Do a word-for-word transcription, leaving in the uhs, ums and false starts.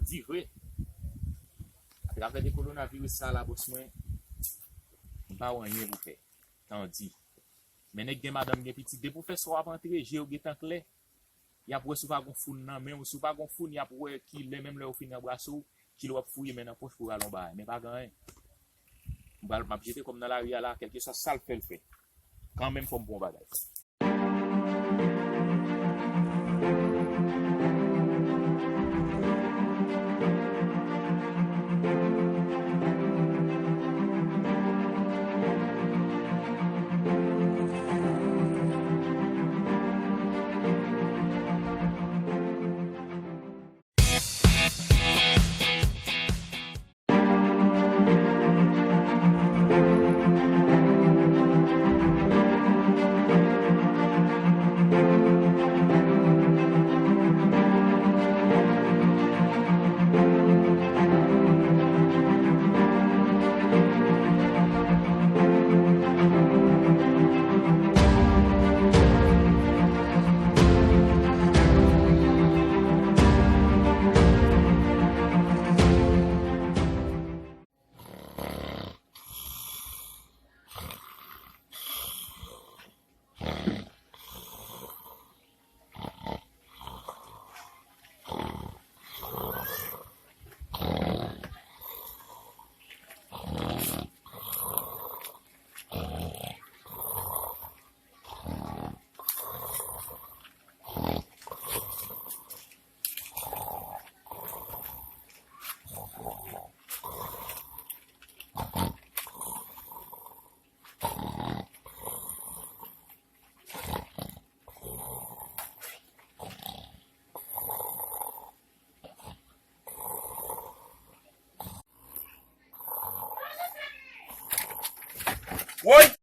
dire. Atravè de kowonaviris sa la, bòs mwen, m pa wè anyen pou fè. Tandi. Men nèg gen madanm, gen pitit, depi w fè sa w ap antre, je yo gentan klè. Y ap wè si w pa gon foun nan men w. Si w pa gon foun, y ap wè ki lè, menm lè yo fin anbrase w, ki lè w ap fouye men nan pòch pou w rale yon bagay. Men pa gen anyen. M pral, m ap jete kò m nan lari a la, kèlkeswa sa l fè, l fè. Kanmenm, fò m pran yon bagay. Woy!